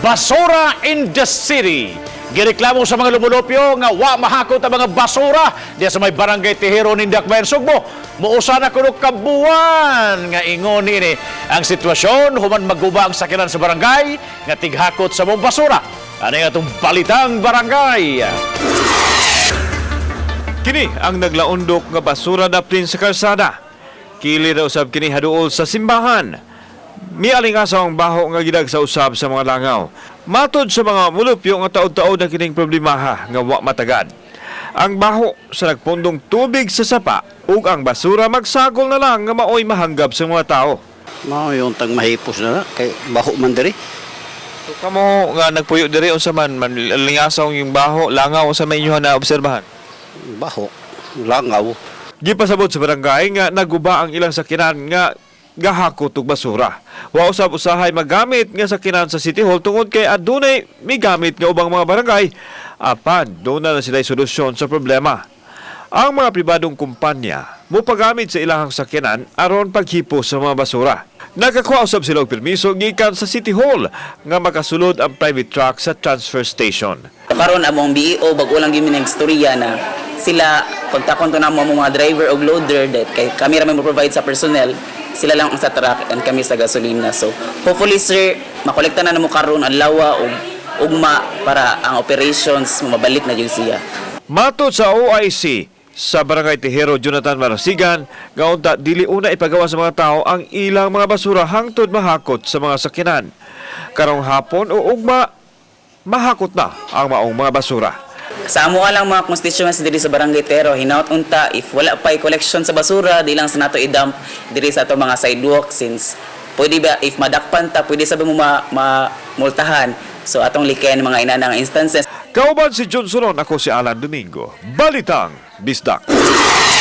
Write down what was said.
Basura in the city. Gireklamo sa mga lumulupyo nga wa mahakot ang mga basura diya sa may Barangay Tejero ning Dakbayan Sugbo. Muusa na kuno ka buwan nga ingon ini ang sitwasyon human maguba ang sakyanan sa barangay nga tighakot sa mong basura. Ano nga itong Balitang Barangay? Kini ang naglaundok nga basura daplin sa kalsada. Kili ra usab kini haduol sa simbahan. Mialingasaw ang baho nga gidag sa usab sa mga langaw. Matod sa mga mulupyo nga taod-taod na kining problemaha nga wa matagad. Ang baho sa nagpundong tubig sa sapa ug ang basura magsagol na lang nga maoy mahanggab sa mga tao. Mao yung tag mahipos na kay baho man diri. So kamo nga nagpuyo diri, unsa man man lingasaw yung baho, langaw, unsa may inyo na obserbahan? Baho, langaw. Gipasabot sa barangay nga naguba ang ilang sakinan nga gahakot og basura. Wa usab usahay magamit nga sakinan sa City Hall tungod kay adunay migamit nga ubang mga barangay apan duna na sila'y solusyon sa problema. Ang mga pribadong kumpanya mopagamit sa ilahang sakyanan aron paghipo sa mga basura. Nakakuha usab sila og permiso gikan sa City Hall nga makasulod ang private truck sa transfer station. Karon among BEO, bag-o lang gyud mi storya na sila kontakon to namo among mga driver og loader that kay kami ra may mo-provide sa personnel, sila lang ang sa truck and kami sa gasolina. So hopefully, sir, makolekta na namo karon adlaw og ugma para ang operations mabalik na jud siya. Matod sa OIC sa Barangay Tejero, Jonathan Marasigan, nga unta dili una ipagawa sa mga tao ang ilang mga basura hangtod mahakot sa mga sakyanan. Karong hapon o ugma, mahakot na ang maong mga basura. Sa amo lang mga constituents diri sa Barangay Tejero, hinaut unta if wala pa collection sa basura, di lang sa nato i-dump diri sa ato mga sidewalk since pwede ba if madakpan ta, pwede sa mo ma multahan. So atong likayan mga inana nga instances. Kauban si John Solon, ako si Alan Domingo. Balitang Bisdak.